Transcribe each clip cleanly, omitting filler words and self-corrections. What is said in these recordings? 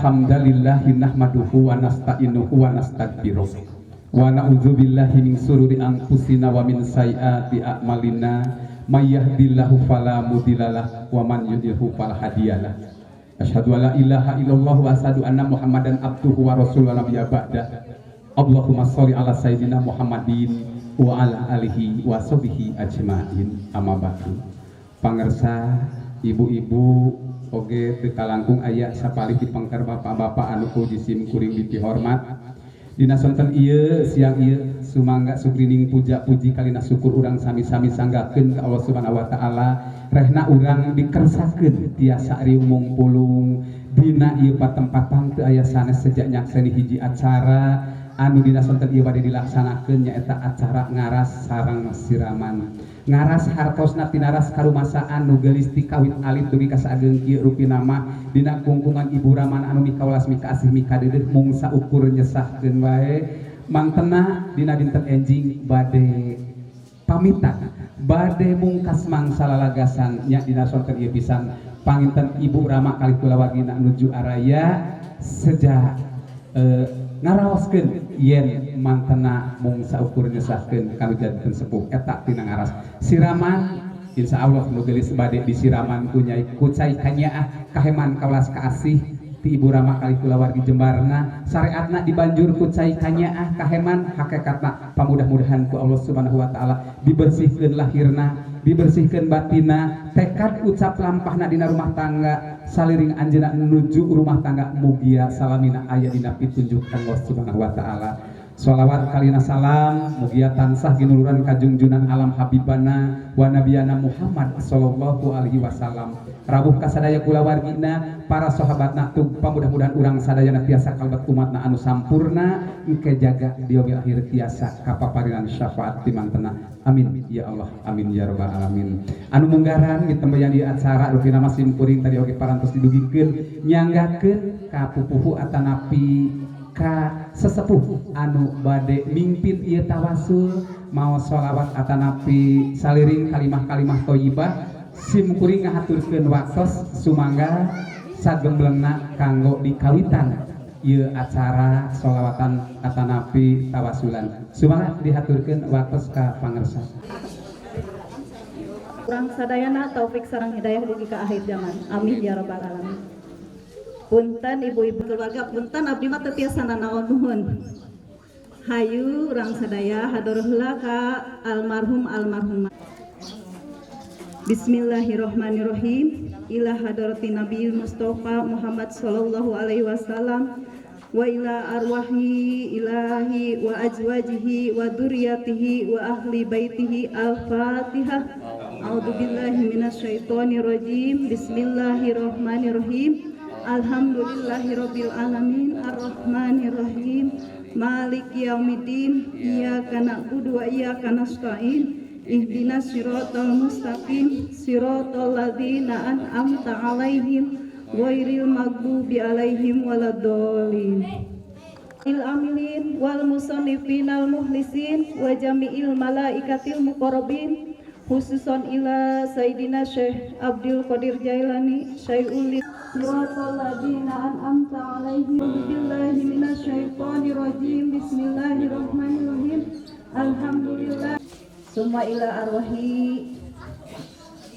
Innal hamdalillahi nahmaduhu wa nasta'inuhu wa nastaghfiruh wa na'udzubillahi min sururi anfusina wa min sayyiati a'malina. May yahdihillahu fala mudhillalah wa man yudlilhu fala hadiyalah. Asyhadu an la ilaha illallah wa asyhadu anna Muhammadan abduhu wa rasuluhu la nabiyya ba'da. Allahumma sholli ala sayyidina Muhammadin wa ala alihi wa sahbihi ajmain. Amma ba'du. Pangersa ibu-ibu oge teu kalangkung aya sapalih di pengker bapak-bapak anu ku jisim kuring dipihormat. Dina sonten ieu, siang ieu, sumangga sugrining puja puji kalina syukur urang sami-sami sanggakeun ka Allah Subhanahu wa taala, rehna urang dikersakeun tiasa riung mungpulung dina ieu patempatan teu aya sanes sejak nyakseni hiji acara anu dina sonten ieu bade dilaksanakeun, nyaeta acara ngaras sareng siraman. Ngaras hartosna tinaras karumasaan nu geulis ti kawit alit dugi ka saageng kieu rupina mah dina kungkungan Ibu Ramana anu mikawelas, mikaasih, mikadeudeuh, mung saukur nyesahkeun wae. Mangtena dina dinten enjing bade pamitan, bade mungkas mangsa lalagasan nya. Dina sonten ieu pisan panginten Ibu Rama kalih kulawargina nuju araya sejak ngaraoskeun yen mantena mung saukur nyesahkeun kanu janten sepuh eta tina ngaras. Siraman insya Allah nu geulis bade disiraman ku nyai, ku cai kanyaah kaheman kawelas kaasih ti Ibu Rama kalih kulawargi jembarna. Syariatna dibanjur ku cai kanyaah kaheman, hakikatna pamudah-mudahan ku Allah Subhanahu wa taala dibersihkeun lahirna, dibersihkeun batina, tekad ucap lampahna dina rumah tangga, saliring anjeunna nuju rumah tangga mugia salamina aya dina pitunjuk Allah Subhanahu wa taala. Sholawat kalina salam mugia tansah ginuluran kajungjunan alam habibana wa nabiyana Muhammad sallallahu alaihi wasallam, rawuh kasadaya kulawargina, para sahabatna. Tug pamudah-mudahan urang sadayana tiasa kalebet umatna anu sampurna, engke jaga di yaumil akhir tiasa kapaparinan syafaat ti mantena. Amin ya Allah, amin ya rabbal alamin. Anu munggaran ditembayan di acara rupina sim kuring tadi oge parantos didugikeun, nyanggakeun ka pupuhu atanapi ka sesepuh anu bade mimpin ieu tawasul, mau sholawat atanapi saliring kalimah-kalimah thayyibah. Sim kuring ngahaturkeun waktos, sumangga sagemblengna kanggo dikawitan ieu acara sholawatan atanapi tawasulan. Sumangga dihaturkeun waktos ka pangersa. Urang sadayana taufik sareng hidayah dugi ka akhir zaman. Amin ya rabbal alamin. Punten ibu-ibu keluarga, punten abdi mah teu tiasa nanaon, nuhun. Hayu urang sadaya hadur heula ka almarhum almarhumah. Bismillahirrahmanirrahim. Ila hadrati Nabi Mustafa Muhammad sallallahu alaihi wasallam wa ila arwahi ilahi wa azwajihi wa dzurriyyatihi wa ahli baitihi. Al-Fatihah. A'udzu billahi minasyaitonir rajim. Bismillahirrahmanirrahim. Alhamdulillahirabbil alamin arrahmanirrahim maliki yaumiddin. Iyyaka na'budu wa iyyaka nasta'in. Ihdinas siratal mustaqim, siratal ladzina an'amta alaihim ghairil maghdubi alaihim waladdallin. Il amilin wal musannifin al muhlisin wa jami'il malaikatil muqarrabin, khususan ila Sayyidina Syekh Abdul Qadir Jailani Syai'ul. Siratal ladzina an'amta alaihim. Billahi minasyaitonir rajim. Bismillahirrahmanirrahim. Alhamdulillah. Summa ila arwahi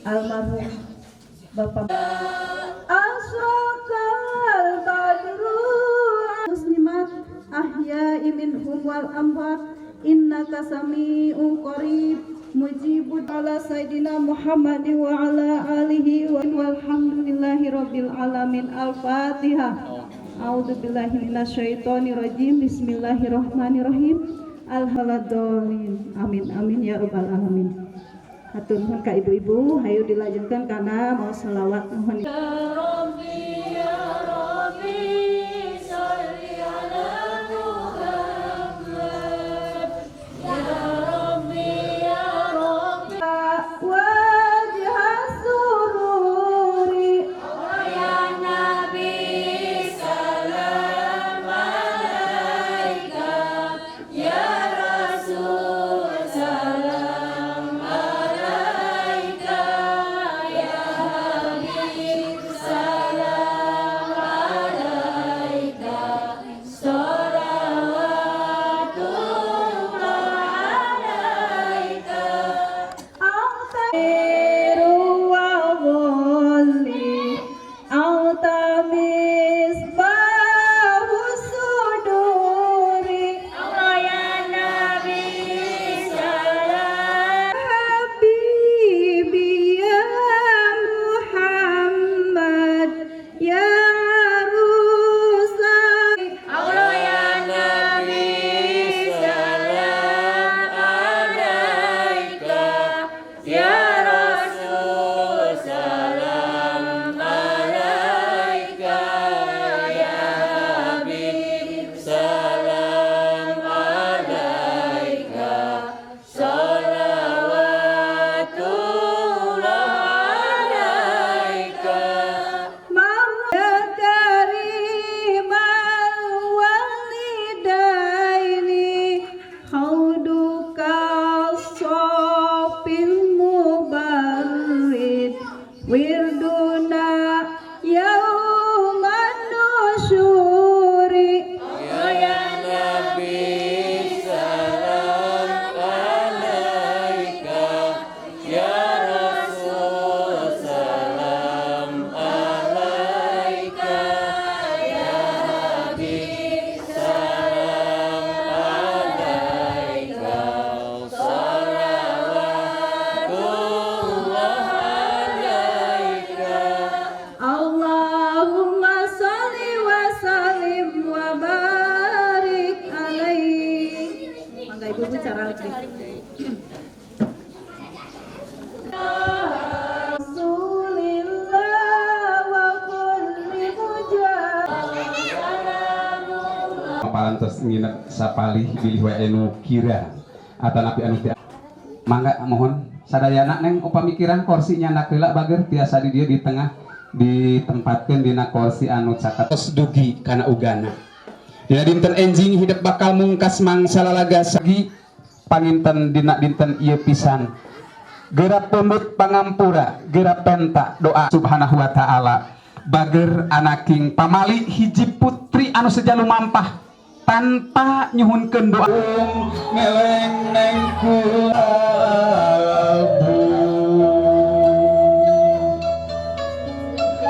almarhum Bapak Asraqal badru muslimat ahya'i minhum wal amwat innaka sami'un qarib mujibud ala sayyidina Muhammad wa ala alihi wa walhamdulillahi rabbil alamin. Al-fatihah. A'udzu billahi minasyaitonir rajim. Bismillahirrahmanirrahim. Alhamdulillah. Amin amin ya rabbal alamin. Hatur nuhun ka ibu-ibu, hayu dilajengkeun kana mau selawat, nuhun. Ya Rabbi, ya Rabbi, salli ala Muhammad. Ya Rabbi, ya Rabbi. Wajah sururi. Ya Nabi, salam alaika. Ya Rasul, salam alaika. Ya Habib, salam. parantos nginep sapalih bilih wae anu kira atanapi anu teu. Mangga mohon sadayana, Neng, upami kirang kursi nyandak heula, bager tiasa di dieu di tengah, ditempatkeun dina kursi anu caket. Tos dugi kana ugana dina dinten enjing hidep bakal mungkas mangsa lalaga sagi panginten dina dinten ieu pisan. Geura pundut pangampura, geura penta doa subhanahu wa ta'ala. Bager anaking, pamali hiji putri anu seja lumampah tanpa nyuhunkeun doa ngeleng neng kulabu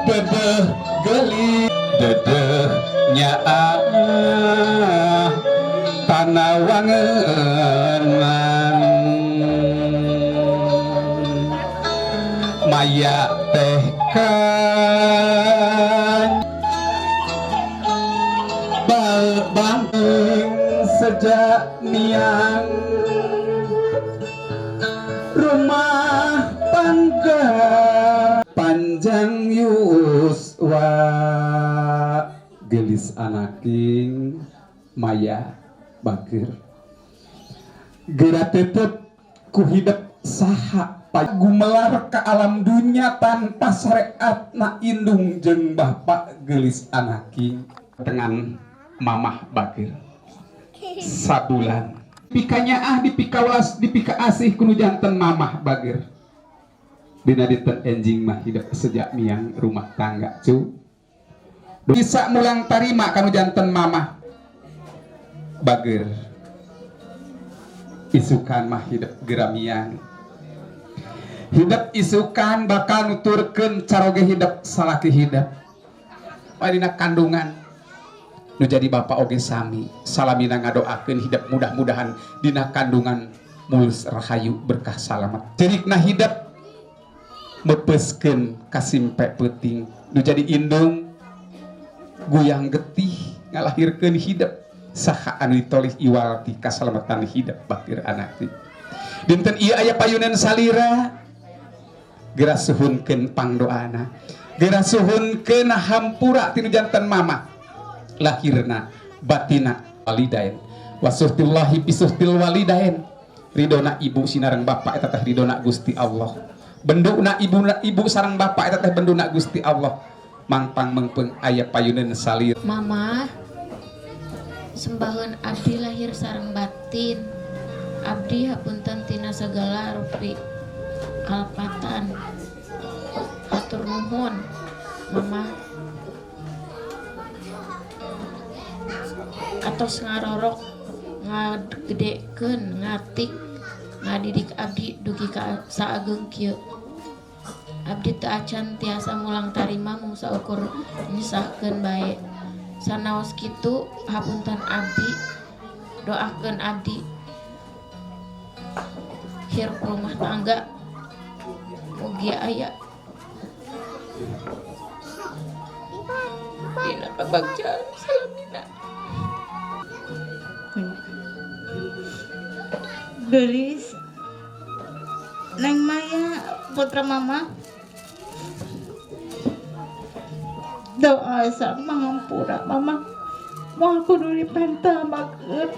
dedeh geli dedeh nyaah tanawangenan maya teh kan bal bangking sejak miang rumah tangga panjang yuswa. Gelis anaking Maya, bager, geura tetep ku hidep saha gumelar ke alam dunia tanpa syariat na indung jeung bapak. Gelis anaking dengan mamah bager sabulan pikanya ah dipikawas dipika asih kuno janten mamah. Bager dina dinten enjing mah hidup sejak miang rumah tangga cu bisa mulang tarima kanu janten mamah. Bager isukan mah hidup geramian hidup isukan bakal nuturkeun caroge hidup salaki hidup dina kandungan. Nu jadi bapak oge sami salamina ngadoakeun hidup mudah-mudahan dina kandungan mulus rahayu berkah salamat. Cerikna hidup mepeskeun kasimpe peuting. Nu jadi indung guyang getih ngalahirkeun hidup, saha anu ditolih iwal ti kasalamatan hidup. Bakir anak dinten ieu aya payunan salira, geura suhunkeun pangdoana, geura suhunkeun hampura tinu janten mama lahirna batina walidain wasuhtillahi bisuhtil walidain. Ridona ibu sinareng bapak eta teh ridona Gusti Allah, benduna ibu ibu sareng bapak eta teh benduna Gusti Allah. Mangpang mengpeng aya payunan salir. Mama, sembaheun abdi lahir sareng batin. Abdi hapunten tina sagala rupi kalepatan. Hatur nuhun, Mama, atos ngarorok, ngagedekeun, ngatik, ngadidik abdi dugi ka saageng kieu. Abdi teu acan tiasa mulang tarima mung saukur nyesahkeun bae. Sanaos kitu hapunten abdi, doakeun abdi hirup rumah tangga mugi aya dina kabagjaan salamina. Gelis Neng Maya, putra Mama, doa sama ngampura Mama mau kudu dipenta makeun.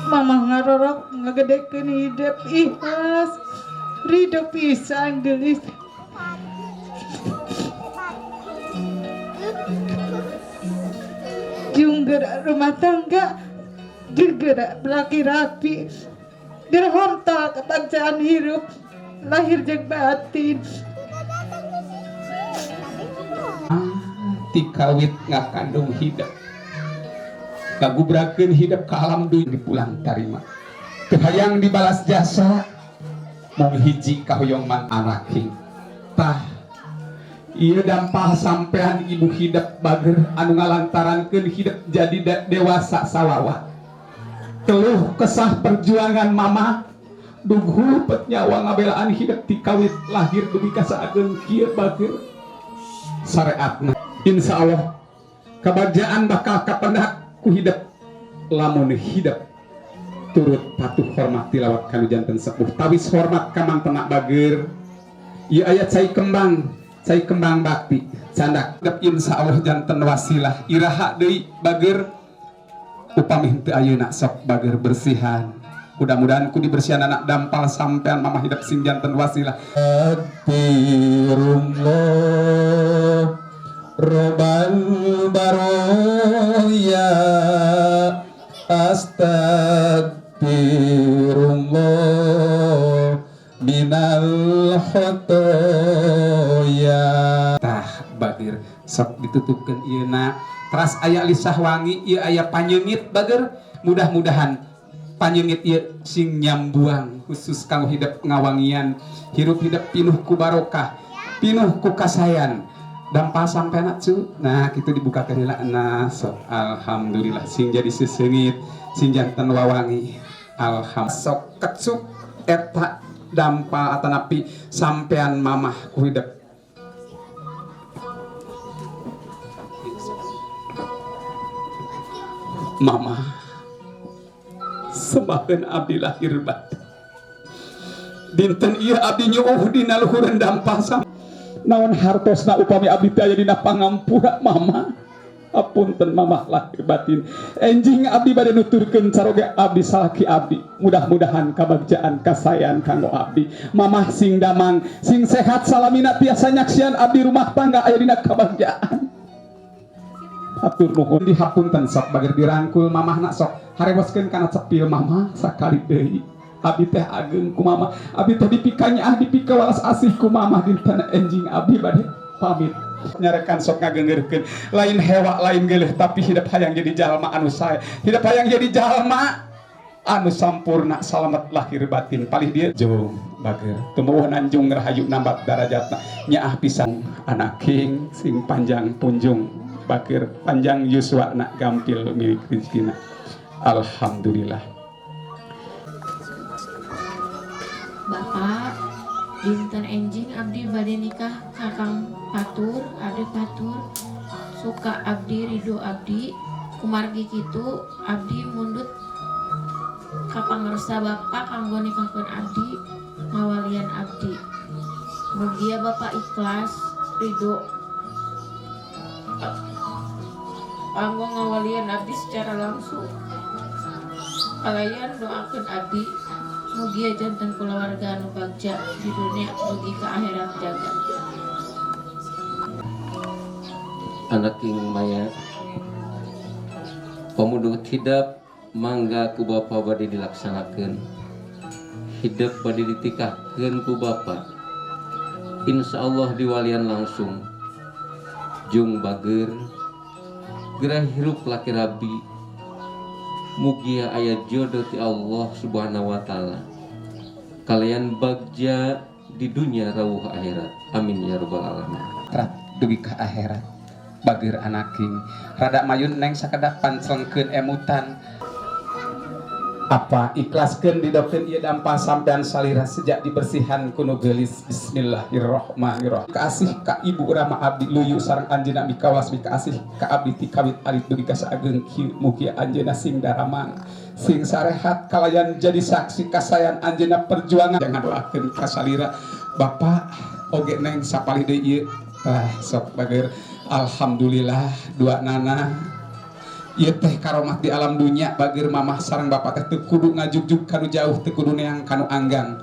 Mama ngarorok ngagedekeun hidup ikhlas ridho pisan. Gelis jeung gerak rumah tangga jeung gerak belaki rapi gerak honta kebangsaan hirup lahir jeung batin. Ti kawit ngakandung hidup kagubrakeun hidup ke alam dunia dipulang tarima teu hayang dibalas jasa mung hiji kahoyong man anaking. Tah, ieu dampal sampean ibu hidup bager anu ngalantarankeun hidup jadi dewasa sawawa. Keluh kesah perjuangan mama duh pet nyawa ngabelaan hidup ti kawit lahir dugi ka saageng kieu. Bager syariatna insya Allah kebagjaan bakal kapendak ku hidup lamun hidup turut patuh hormat tilawat kanu janten sepuh tawis hormat ka mantenak. Bager ieu aya cai kembang. Cai kembang bakti candak. Insya Allah janten wasilah iraha deui bager upami henteu ayeuna sok bager bersihan. Mudah-mudahan ku dibersihan anak dampal sampean mamah hidup sing janten wasilah. Astagfirullah Robbal baroya, astagfirullah minal khotoya. Tah bager sok ditutupkeun ieu na teras aya lisah wangi ieu aya panyeungit bager. Mudah-mudahan panyeungit ieu sing nyambuang khusus kanggo hidup ngawangian hirup hidup pinuh ku barokah pinuh ku kasayan dampal sampean cu. Nah kitu dibukakeun heula nah sok alhamdulillah sing jadi seseungit sing janten wawangi alhamdulillah sok kecuk eta dampal atanapi sampean mamah ku hidup. Mama sembahan abdi lahir batin dinten ieu abdi nyuuh dina luhureun dampal sam naon hartosna upami abdi teh aya dina pangampura mama. Apunten mamah lahir batin enjing abdi bade nuturkeun caroge abdi salaki abdi mudah-mudahan kabagjaan kasayan kanggo abdi mamah sing damang sing sehat salamina tiasa nyaksian abdi rumah tangga aya dina kabagjaan. Atur nuhun dihapunten sok bager dirangkul mamahna sok harewoskeun kana cepil mamah sakali deui abdi teh ageung ku mamah abdi teh dipikanya ah dipika walas asih ku mamah dinten enjing abdi bade pamit nyarekan sok ngagengeurkeun lain hewa lain geuleuh tapi hidup hayang jadi jalma anu sae hidup hayang jadi jalma anu sampurna salamet lahir batin palih dieu jung bager tumuwuh nanjung rahayu nambat darajatna nyaah pisan anak king sing panjang punjung bager panjang yuswana gampil milik rezekina alhamdulillah. Bapak dinten enjing abdi bade nikah kakang Patur ade Patur suka abdi ridho abdi kumargi kitu abdi mundut ka pangersa bapak kanggo nikahkeun abdi ngawalian abdi mugia bapak ikhlas ridho kanggo ngawalian abdi secara langsung kalayan doakeun abdi mugia janten kulawarga anu bagja di dunia dugi ka akhirat jaga. Anak king maya pamudut hidap mangga ku bapa bade dilaksanakeun hidep bade ditikahkeun ku bapa insyaallah diwalian langsung jung bager gerah hirup laki rabi mugia aya jodoh ti Allah subhanahu wa ta'ala kalian bagja di dunia rawuh akhirat amin ya rabbal alamin. Rat dugi ka akhirat bager anaking rada mayun neng sakedap pancelengkeun emutan apa ikhlaskeun didokeun ieu dampal sampean salira sejak dibersihan ku nu geulis. Bismillahirrahmanirrahim. Kaasih ka ibu rama abdi luyu sareng anjeunna mikawas mikaasih ka abdi ti kawit alit dugi ka saageng kieu mugi anjeunna sing daramang sing sarehat kalayan jadi saksi kasayan anjeunna perjuangan jangan doakeun ka salira bapak oge neng sapalih deui ieu tah sok bager alhamdulillah dua nana ieu teh karomat di alam dunia bager mamah sareng bapak teh teu kudu ngajugjug kanu jauh teu kudu neang kanu anggang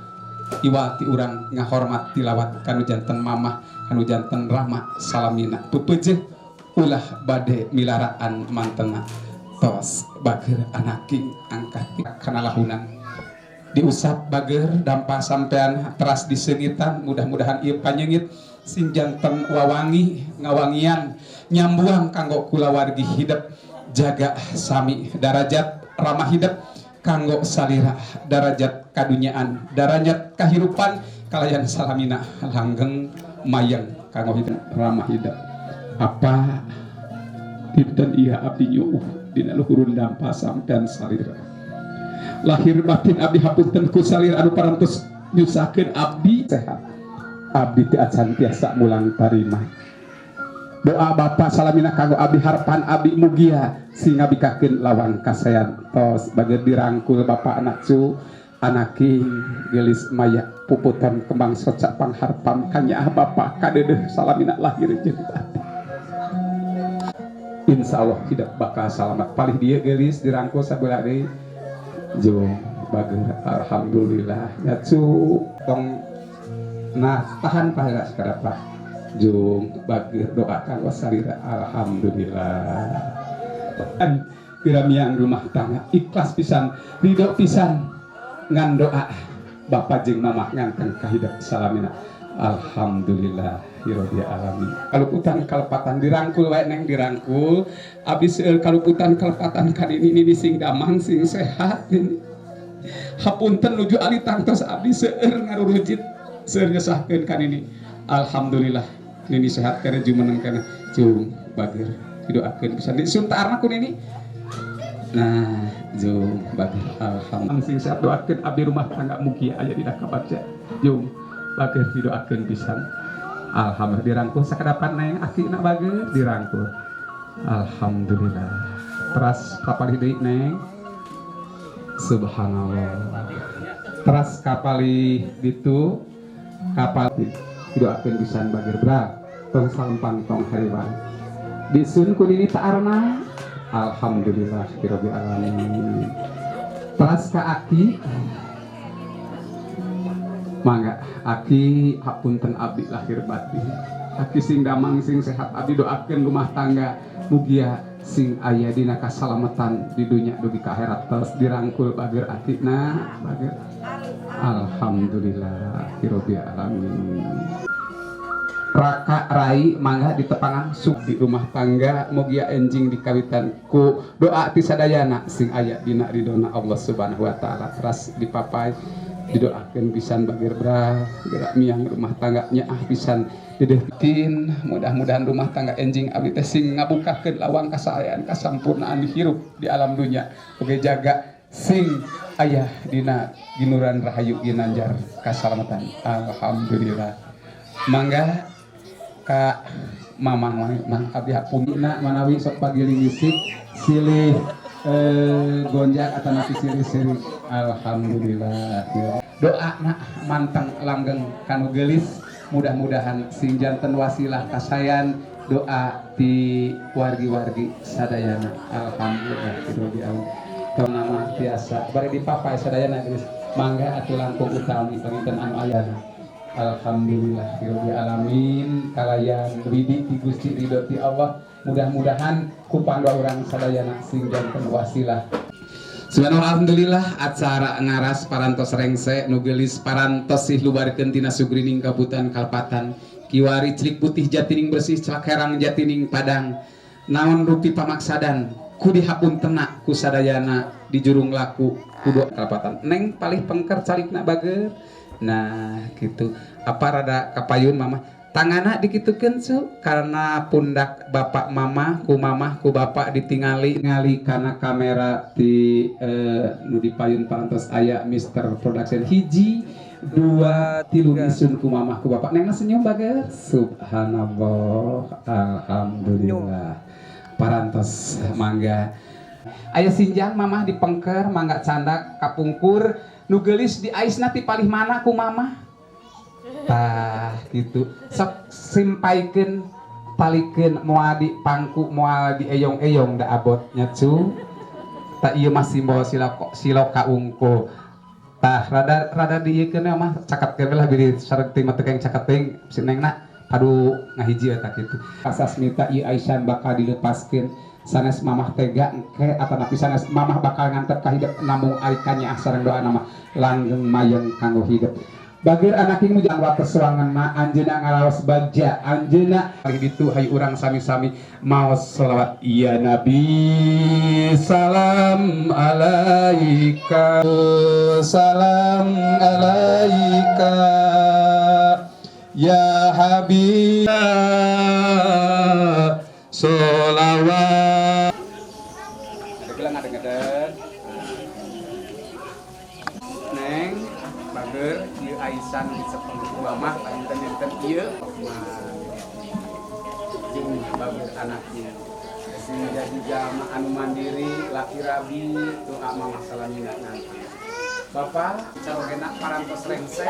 iwal ti urang ngahormat tilawat kanu janten mamah kanu janten rama salamina pepeujeuh ulah bade milaraan mantena tos bager anaking angkat kana lahunan diusap bager dampa sampean teras diseungitan mudah-mudahan ieu panyeungit sing janten wawangi ngawangian nyambuang kanggo kulawargi hidup jaga sami darajat ramah hidup kanggo salira darajat kadunyaan darajat kahirupan kalayan salamina langgeng mayang kanggo hidup ramah hidup apa dinten ieu abdi nyuuh dina luhurun dampa sampean salira lahir batin abdi hapunten ku salira anu parantos nyusahkeun abdi sehat abdi teu acan tiasa mulang tarima doa bapak salamina kanggo abdi harapan abdi mugia sing ngabikakeun lawang kasayan tos bager dirangkul bapak anak cu Anaki gelis maya puputan kembang soca pangharpan kanyaah bapak kadeudeuh salamina lahir jeung batin. Insya Allah tidak bakal salamat. Palih dia gelis dirangkul sabelah deui. Jung bager alhamdulillah. Nya cu tong nah tahan paheula sakedap Pak. Jung bager doakan wasalira alhamdulillah. An piramiang rumah tangga ikhlas pisan, ridho pisan ngan doa bapak jeung mamah ngangkang kahidep salamina. Alhamdulillah hirobbil alamin. Kaluputan kalepatan dirangkul wae neng dirangkul. Abdi seueur kaluputan kalepatan ka nini nini sing damang sing sehat nini. Hapunten nuju ali tangtos abdi seueur ngarurujit seueur nyesahkeun ka nini. Alhamdulillah nini sehat keneh jumeneng keneh. Cung bager didoakeun pisan disuntarna ku nini. Nah, jung bager alhamdulillah sing sehat doakeun abdi rumah tangga mugi aya dina kabaca. Jung bager didoakeun pisan. Alhamdulillah dirangkul sakedapan neng akina bager dirangkul. Alhamdulillah. Teras kapalih deui neng. Subhanallah. Teras kapalih ditu kapal didoakeun pisan bager bra. Tong salempang tong hariwang. Disun ku nini ta'arna. Alhamdulillah hirabbil alamin. Teras ka aki. Mangga aki hapunten abdi lahir batin. Aki sing damang sing sehat abdi doakeun rumah tangga mugia sing aya dina kasalamatan di dunya dugi ka akhirat terus dirangkul bager akina bager. Alhamdulillah hirabbil alamin. Raka rai mangga ditepangan suk di rumah tangga mugia enjing dikawitan ku doa ti sadayana sing aya dina ridona Allah Subhanahu wa taala teras dipapai didoakeun pisan bager bra gerak miang rumah tangga nyaah pisan didetin mudah-mudahan rumah tangga enjing abdi teh sing ngabukakeun lawang kasaean kasampurnaan hirup di alam dunya oge jaga sing aya dina ginuran rahayu ginanjar kasalamatan. Alhamdulillah. Mangga ka mamang mang abdi hapunna manawi sok pagiling isik silih gonjak atanapi silih-silih. Alhamdulillah. Doa nak manteng langgeng kanu geulis mudah-mudahan sing janten wasilah kasayan doa ti wargi-wargi sadayana. Alhamdulillah rabbil alamin. Nama tiasa bari dipapai sadayana geus mangga atuh langkung utami panginten anu ayana. Alhamdulillah rabbil alamin kalayan widi ti Gusti ridho ti Allah mudah-mudahan ku pandoa urang sadayana sing janten wasilah. Subhanallah alhamdulillah acara ngaras parantos rengse nu geulis parantos sih lubarkeun tina sugrining kabutan kalpatan kiwari celik putih jatining bersih celak herang jatining padang naon rupi pamaksadan ku dihapuntena ku sadayana di jurung laku kudu kalpatan neng palih pengker calikna bager. Nah gitu apa rada kapayun mama tangana dikitukeun su karena pundak bapak mama ku mamah ku bapak ditingali ngali kana kamera di nu dipayun parantos aya Mister Production hiji dua tilu isun ku mamah ku bapak neng senyum bager. Subhanallah alhamdulillah parantos mangga aya sinjang mamah dipengker mangga candak kapungkur nu geulis di aisna ti palih mana ku mamah tah gitu sok simpaikeun palikeun moal di pangku moal di eyong-eyong da abot nya cu tah ieu mah simbol siloka ungko tah rada rada diieukeun mah cakatkeun lah biri sareng teuing mah teu keng caket teuing si nengna padu ngahiji eta kitu kasasmita ieu Aisyah bakal dilepaskeun sanes mamah tega engke atanapi sanes mamah bakal ngantep ka hidep namung ari kanyaah sareng doa nama langgeng mayeng kanggo hidep. Bager anak nu jangan wates sorangan ma anjeunna ngaraos bagja anjeunna ditu hayu urang sami-sami maos selawat ya Nabi salam alaika salam alaika ya habib solawat. Ada gelang ada ngeden neng bager ieu aisan disepeng ku mamah panginten-dinten ieu jeung bager anaknya sing jadi jalma anu mandiri laki rabi doa mamah salamina nanti. Bapak carogena parantos rengse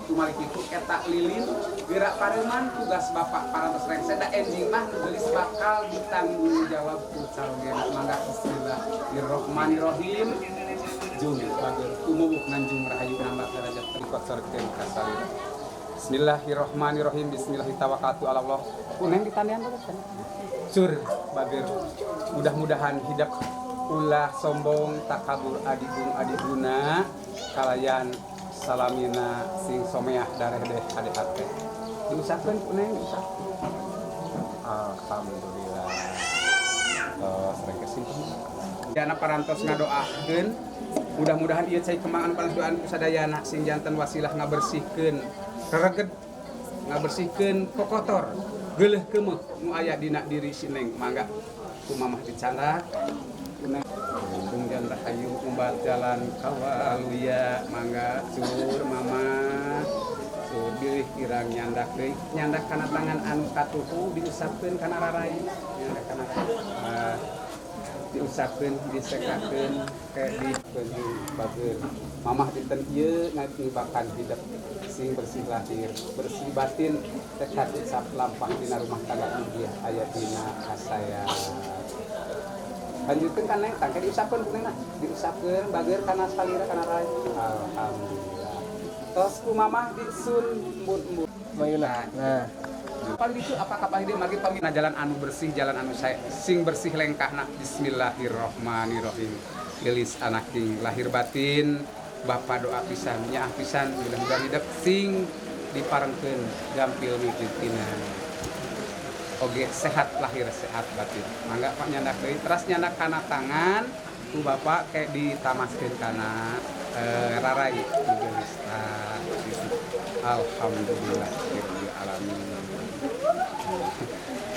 tumali kitu eta lilin gerak pareman tugas bapak parantos rengse da enjing mah nu geulis bakal ditanggung jawab ku carogena. Mangga, bismillahirrahmanirrahim. Jung bager tumubuk nanjung rahayu nambah derajat dikocorkeun ka salira. Bismillahirrahmanirrahim. Bismillahirrahmanirrahim. Allah kuneng ditandian bagus kan cur bager, mudah-mudahan hidup ulah sombong takabur adigung adiguna kalayan salamina sing someah darehdeh hade hate. Diusapkeun ku Neng, diusap. Alhamdulillah. Tos rengke simpen. Dana parantos ngadoakeun, mudah-mudahan ieu cai kemang anu parantos doaan ku sadayana sing janten wasilah ngabersihkeun rereged, ngabersihkeun kokotor geuleuh keumeuh nu aya dina diri si Neng. Mangga ku mamah dicandak ku Neng. Kemudian rahayu umbat jalan kawaluya. Mangga cur mama cur, bilih kirang nyandak deui, nyandak kana tangan anu katuhu, diusapkeun kana rarai, nyandak kana diusapkeun, disekakeun ke di bager. Mamah dinten ieu ngibakan hidup sing bersih lahir bersih batin, tekad ucap lampah dina rumah tangga mugia aya dina kasaya. Lanjutkeun kan Neng, tangke diusapkeun ku Neng nah, diusapkeun bager kana salira, kana rai. Alhamdulillah. Tos ku mamah disun embun-embun. Mayuna. Nah, paling itu apakah paling dia magi pamina jalan anu bersih, jalan anu saya sing bersih lengkahna. Bismillahirrahmanirrahim. Lilis anaking lahir batin, bapak doa pisan, nyaah pisan, mudah-mudahan hidup sing diparengkeun gampil mujudina oge sehat lahir sehat batin. Mangga Pak nyandak deui, teras nyandak kana tangan ku bapak kayak ditamaskeun kana rarai geus. Tah, gitu. Alhamdulillah rabbil alamin.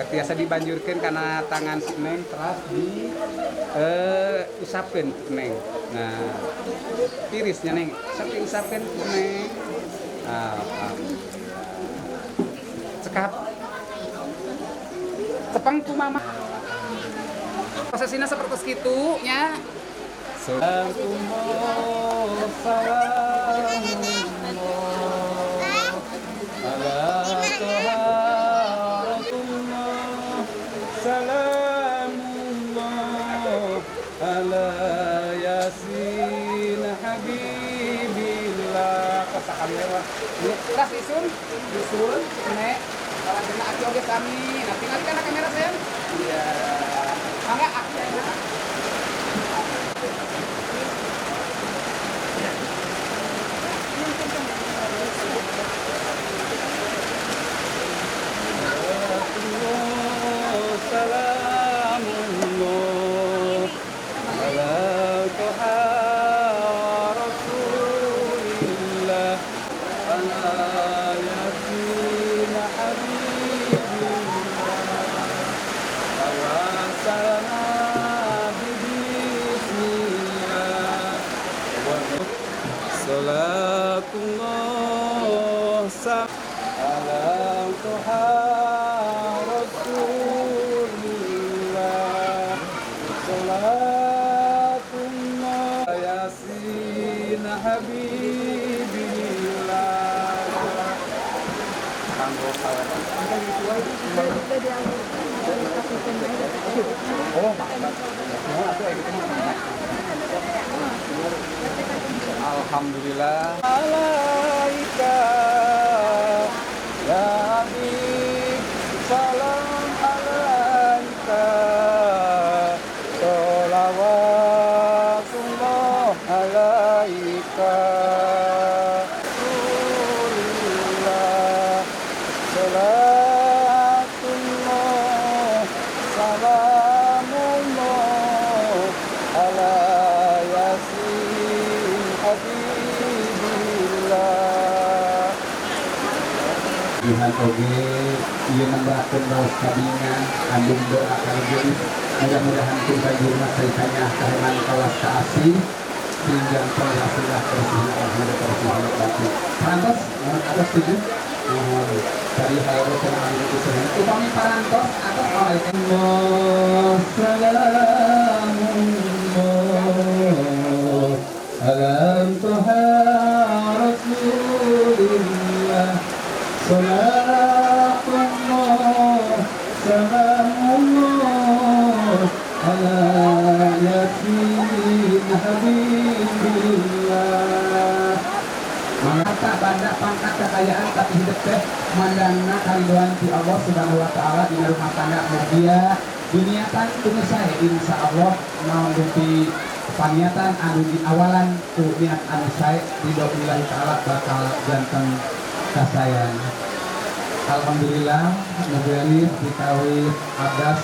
Tiasa dibanjurkeun kana tangan si Neng, teras di usapkeun ku Neng. Nah, tirisnya Neng, sok diusapkeun ku Neng. Alhamdulillah. Cekap. Cepeng ku mama. Prosesnya seperti itu nya. Salamullah salamullah ala Toha Rasulullah, salamullah ala Yasin Habibillah. Sakali lewat. Terus isun, isun, nek. Kalau kena aki oge sami. Nah, tinggal kana kamera sayang. Iya. Mangga aki aja. Salamullah ala Toha Rasulillah ala Yasin Habibillah tawassalna bismillah wa salatullah ala Toha Rasulillah, salatullah Yasin Habibillah kanggo saweran. Oh, alhamdulillah. Alaika ya Habib, salam alaika, sholawatullah alaika, Rasulillah, salatullah salamullah ala Yasin Habibillah. Tuhan oge ieu nembrakkeun raos kabingan andung doa kalugeus, mudah-mudahan ku kajurna saitanya kaheman kawas kaasih sehingga wasilah bersihna lahir bersihna batin. Parantos mohon atas setuju, mohon dari hal cenah anu usaha upami parantos atas Allah salamullah ala Toha Rasulillah. Salatullah, salamullah ala Yasin Habibillah. Mangga banda, pangkat, kekayaan, tapi hidup teh mandangna karidoan ti Allah Subhanahu wa Taala. Dina rumah tangga mugia diniatan tunggu sae, insya Allah naon rupi paniatan anu diawalan ku niat anu sae, ridho Lillahi Ta'ala bakal janten kasayan. Alhamdulillah, nu geulis dikawit abdas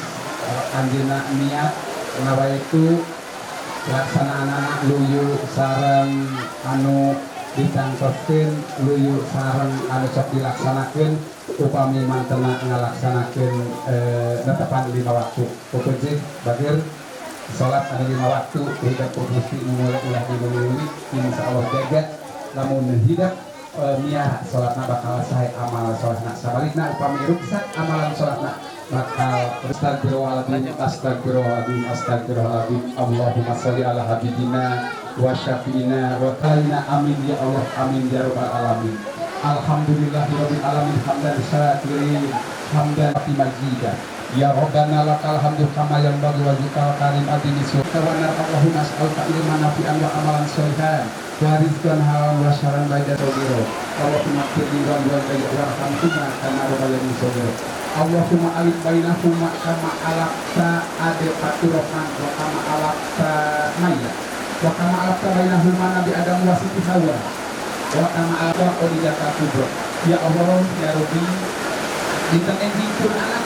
anjeunna niat ngawaitu pelaksanaan anak luyu sareng anu ditangtoskeun, luyu sareng anu sok dilaksanakeun. Upami mantena ngalaksanakeun netepan lima waktu, pupuji bageur salat anu lima waktu, hidup ku Gusti nu ulah diluluwi, insya Allah jaga. Lamun hidup miara salatna bakal sae amal salatna. Sabalikna, upami ruksak amalan salatna bakal. Astagfirullahaladzim, astagfirullahaladzim, astagfirullahaladzim. Allahumma sholli ala habibina wa syafi'ina wa kalina. Amin ya Allah, amin ya rabbal alamin. Alhamdulillahirabbil alamin, hamdan syakirin hamdan majida. Ya Rabbana lakal hamdu kama yanbaghi wajhikal karim adini wa Allahumma as'aluka ilman nafi'an wa amalan sholihan wa rizqan halalan wa syaran baida saghira. Allahumma ighfir li wa liwalidayya warhamhuma kama rabbayani shaghira. Allahumma alif bainahuma kama alafta ade Faturrahman wa kama alafta Maya wa kama alafta bainahuma Nabi Adam wa Siti Hawa wa kama alafta Khadijah Kubra. Ya Allah ya Rabbi, dinten enjing pun anak.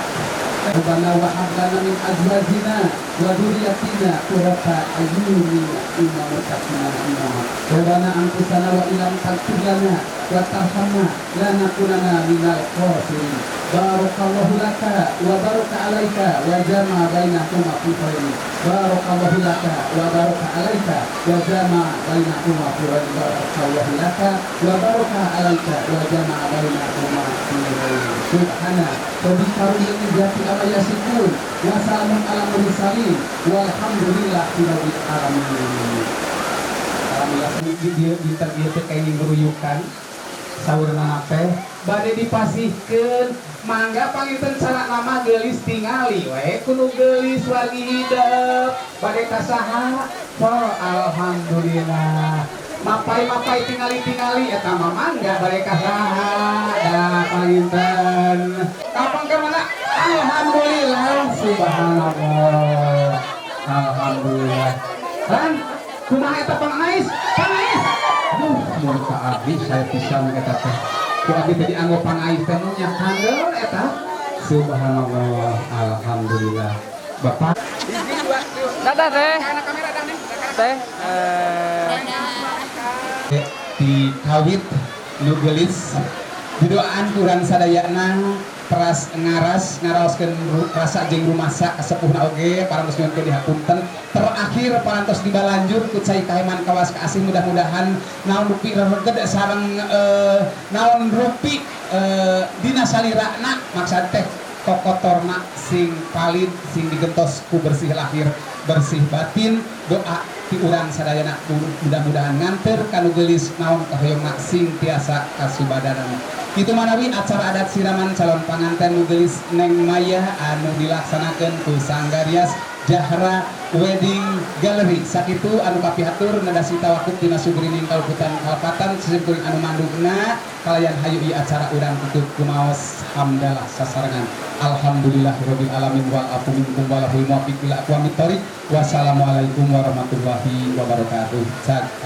Rabbana wa hab lana min azwajina wa dzurriyyatina qurrata a'yunin inna muttaqina imama. Rabbana anfusana wa illam taghfir lana wa tarhamna lanakunanna minal khasirin. Barakallahu laka wa baraka alaika wa jama'a bainakuma fi khairin. Barakallahu laka wa baraka alaika wa jama'a bainakuma fi khairin. Barakallahu laka wa baraka alaika wa jama'a bainakuma fi khairin. Subhana rabbika rabbil izzati amma yasifun wa salamun ala mursalin walhamdulillahi rabbil alamin. Alhamdulillah, di dinten ieu teh kenging ruyukan saurna teh bade dipasihkeun. Mangga panginten cara nama geulis tingali we kudu geulis wargi hidep bade ka saha. Oh, alhamdulillah, mapai-mapai tingali-tingali eta mah mangga bade ka saha da panginten kapan ka mana. Alhamdulillah, subhanallah, alhamdulillah. Kan kumaha eta pangais pangais? Aduh, mun ka abdi saya pisan eta teh ku abdi teh dianggo pangais teh nu nya kandel eta. Subhanallah, alhamdulillah, Bapak. Dadah, Teh. Teh. Di kawit nu geulis didoaan kurang sadayana teras ngaras ngaraoskeun rasa jeung rumasa kasepuhna oge parantos nyuhunkeun dihapunten. Terakhir parantos dibalanjur ku cai kaheman kawas kaasih. Mudah-mudahan naon rupi rereged sareng naon rupi dina salirana maksad teh kokotorna sing palid, sing digentos ku bersih lahir bersih batin. Doa ti urang sadayana mudah-mudahan nganter kanu geulis naon kahoyongna sing tiasa kasubadaran. Itu manawi acara adat siraman calon panganten nu geulis Neng Maya anu dilaksanakeun ku Sanggar Rias Jahra Wedding Gallery. Sakitu anu kapihatur, nadasi tawakup dina sugrining kaluputan kalepatan simkuring anu mandugna kalayan hayu ieu acara urang tutup kumaos hamdalah sasarengan. Alhamdulillahirabbil alamin wal afu minkum walahul muwaffiq ila aqwamit thoriq. Wassalamualaikum warahmatullahi wabarakatuh. Cak.